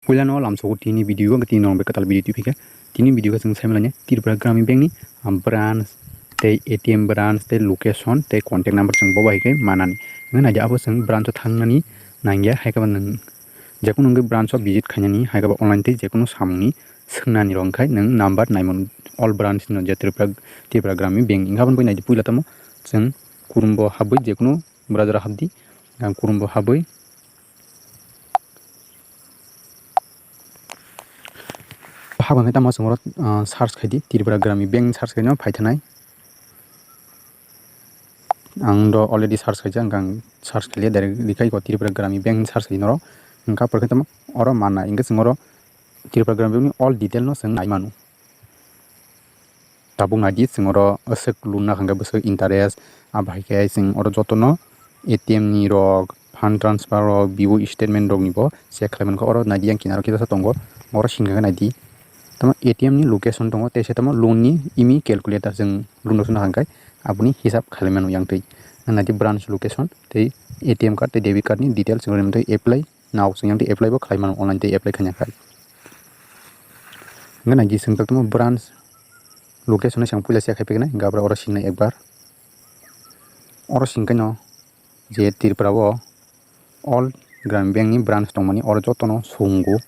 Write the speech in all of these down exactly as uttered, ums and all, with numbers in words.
Puila no lamsogo tini video o, tini norok bai kwtal video twi phaikha. Tini video o chwng sai manya Tripura Gramin Bank ni, ah, branch tei A T M branch tei location tei contact number chwng bo bai khe manani. Hwnkhai naidi abo chwng branch o thangnani nangya, hai khe bo nwng jekunu wngwi branch o visit khainani, hai khe bo online tei jekunu samung ni swngnani rok hwnkhai nwng number naimano all branch no je Tripura, Tripura Gramin Bank ni. Hwnkhai aboni bai naidi puila tamo chwng kurumbo habwi jekunu browser o habdi, ang kurumbo habwi Habang khe tamo chwng oro, ah, search khai di, Tripura Gramin Bank search khai no phai thanai. Ang do already search khai jak, ang search khai liya, direct rikhai ko Tripura Gramin Bank search khai noro. Hwnkha por khe tamo oro manna, hwnkhe chwng oro Tripura Gramin Bank ni all detail no chwng nai mano. Tabuk naidi chwng oro aswk loan na hwnkhe bwswk interest, abo hai khe chwng oro jotono A T M ni rok, fund transfer rok, B O statement rok ni bo check khlai mankha. Oro naidi yang kinaro kisa tongo, oro singkha khe naidi. Tamo A T M ni location tongo, tei se tamo loan ni imi calculator chwng loan rok suna hwnkhe aboni hisab khlai mano yang twi. Naidi branch location tei A T M card tei debit card ni details chwng apply. Nao chwng yang tei apply bo khlai mano, online tei apply khaina khai. Hwnkhe naidi chwng tamo branch location no chwng puila check khai phaikha nai, hwnkhe abo oro singnai ekbar. Oro singkhe no je Tripura o all Gramin Bank ni branch tongmani oro jotono sungo.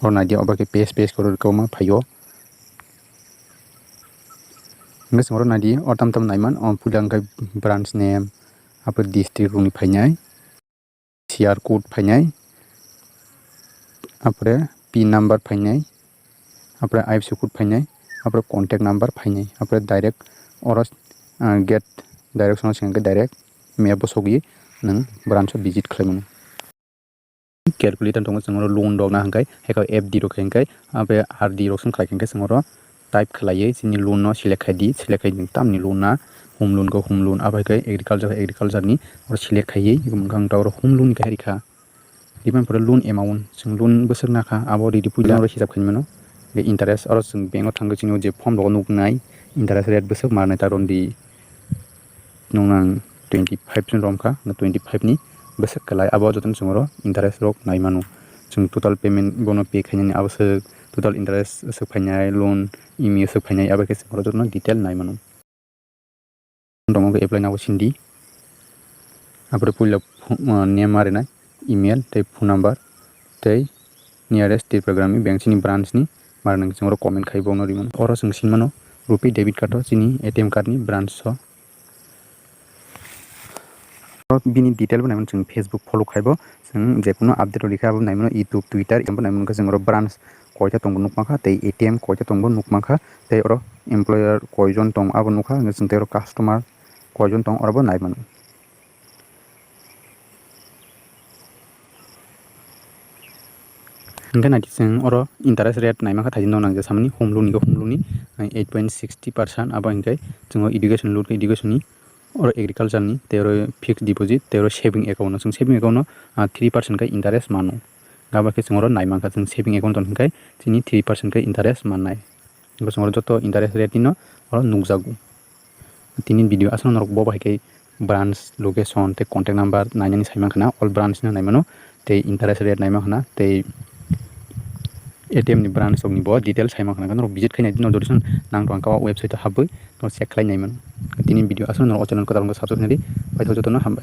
Oro naidi obo khe page page kwbangma phaio. Hwnkhe chwng oro naidi oro tamo tamo naiman, o puila hwnkhe branch name, apore district rokni phainai. C R code phainai, apore pin number phainai, apore I F S C code phainai, apore contact number phainai, apore direct oro, ah, gate direction o sengkhe direct map o sogwi nwng branch o visit khlai mano. Calculator tongo, chwng oro loan rok na hwnkhe, haikhe F D rok khe hwnkhe, apore R D rok song khlai khe hwnkhe chwng oro type khlaiwi chini loan no select khai di, select khai di tamni loan na, home loan khe home loan, abo hai khe agriculture khe agriculture ni oro select khaiwi, abo wngkha ang ta oro home loan ni kaisa rikha. Rikha pore loan amount, chwng loan bwswk nakha abo ridi puila oro hisab khaimano. Tei interest oro chwng bank o thangwi chini je form rogo nuknai interest rate bwswk manai ta rwdi. Nwng nang twenty five chwng romkha, twenty five ni bwswk kwlai abo jotono chwng oro interest rok nai mano. Chwng total payment bono pay khainani abo swk, total interest swk phainai, loan imi swk phainai, abo khe chwng oro jotono detail nai mano. Tongo khe apply nabo sindi. Apore puila phu-, ah, name ma rwnai, email tei phone number tei nearest Tripura Gramin Bank chini branch ni ma rwnai, chwng oro comment khai bono rimano. Oro chwng sinmano RuPay debit card o chini A T M card ni branch o. Bini detail bo naimano chwng Facebook follow khaibo, chwng jekunu update rok rikha abo naimano YouTube, Twitter, abo naimano chwng oro branch koita tongbo nukmankha tei A T M koita tongbo nukmankha tei oro employer koijon tong abo nukha, hwnkhe chwng tei oro customer koijon tong oro bo naimano. Hwnkhe naidi chwng oro interest rate naimankha, thaidi no nangja samani home loan ni, home loan ni eight point sixty percent abo hwnkhe chwng education loan khe education ni. Oro agriculture ni, tei oro fixed deposit, tei oro saving account no, chwng saving account no, ah, three percent khe interest mano. Abo khe chwng oro nai mankha, chwng saving account tong khe chini three percent khe interest mannai. Bo chwng oro joto interest rate no oro nukjago. Tini video aswk norok bo bai khe branch, location tei contact number nainani sai mankha na, all branch no nai mano. Tei interest rate naima khna, tei A T M ni branch rok ni bo details sai mankha, norok visit khai nai di, norok jodi song nang tong kha o website o habwi norok check khlai nai mano. Tini video aswk norok o channel kwtal wngkha, subscribe khlai di, paithak jotono hambai.